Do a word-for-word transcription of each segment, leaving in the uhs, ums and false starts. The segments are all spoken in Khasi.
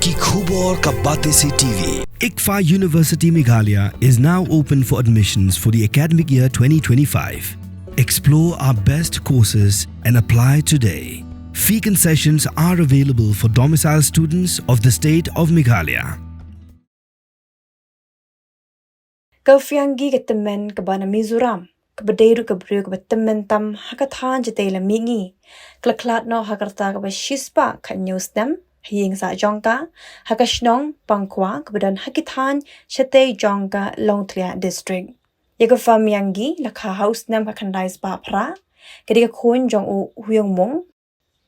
Ki khubor ka Batesi T V. ICFAI University Meghalaya is now open for admissions for the academic year twenty twenty-five. Explore our best courses and apply today. Fee concessions are available for domicile students of the state of Meghalaya. Ka Fiangi, ka tymmen kaba na Mizoram, kaba dei ruh ka briew kaba tymmen tam ha ka thaiñ shatei la mihngi, ka la khlad noh ha ka rta kaba shispah khathynñiew snem ha ïing sah jong ka ha ka shnong Pangkhwa kaba don ha ki thaiñ shatei jong ka Longtliah District. Ïa ka Fa Miangi la kha ha u snem khatkhyndai spah phra. Ka dei ka khun jong u Huiung Mung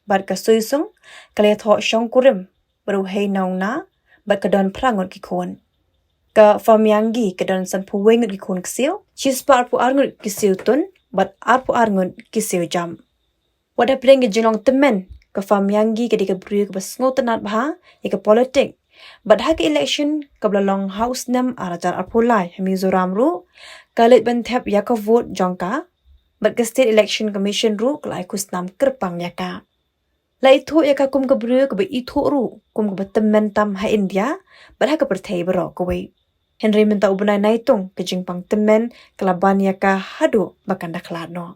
bad ka Sui Sung, ka la ïathoh shongkurim bad u Hei Nong Na bad ka don phra ngut ki khun. Ka Fa Miangi ka don sanphew wei ngut ki khun ksiew, shispah arphew ar ngut ki siew tun bad arphew ar ngut ki siew jam. Wat hapdeng ka jinglong tymmen, ka Fa Miangi ka dei ka briew kaba sngewtynnad bha ïa ka politik. Bad ha ka election kaba la long ha u snem ar hajar arphew lai ha Mizoram ruh, ka leit ban thep ïa ka vote jong ka. Bad ka State Election Commission ruh ka la ai khusnam kyrpang ïa ka. La ithuh ïa ka kum ka briew kaba ithuh ruh kum kaba tymmen tam ha India bad ha ka pyrthei baroh kawei. Hynrei mynta u bnai Naitung ka jingpang tymmen ka la ban ïa ka haduh ba kan da khlad noh.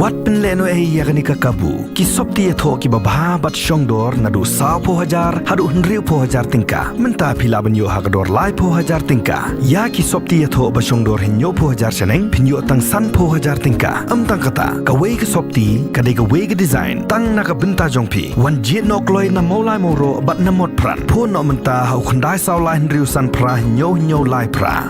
Wat pynlehnohei ïa kane ka kabu. Ki sopti ïathoh kiba bha bad shongdor naduh sawphew hajar haduh hynriewphew hajar tyngka. Mynta phi lah ban ïoh ha ka dor laiphew hajar tyngka. Ïa ki sopti ïathoh ba shongdor hynñiewphew hajar shaneng phin ïoh tang sanphew hajar tyngka. Ym tang kata, kawei ka sopti ka dei kawei ka design tang na ka bynta jong phi. Wan jied noh kloi na Mawlai Mawroh bad na Motphran. Phone noh mynta ha u khyndai saw lai hynriew san phra hynñiew hynñiew lai phra.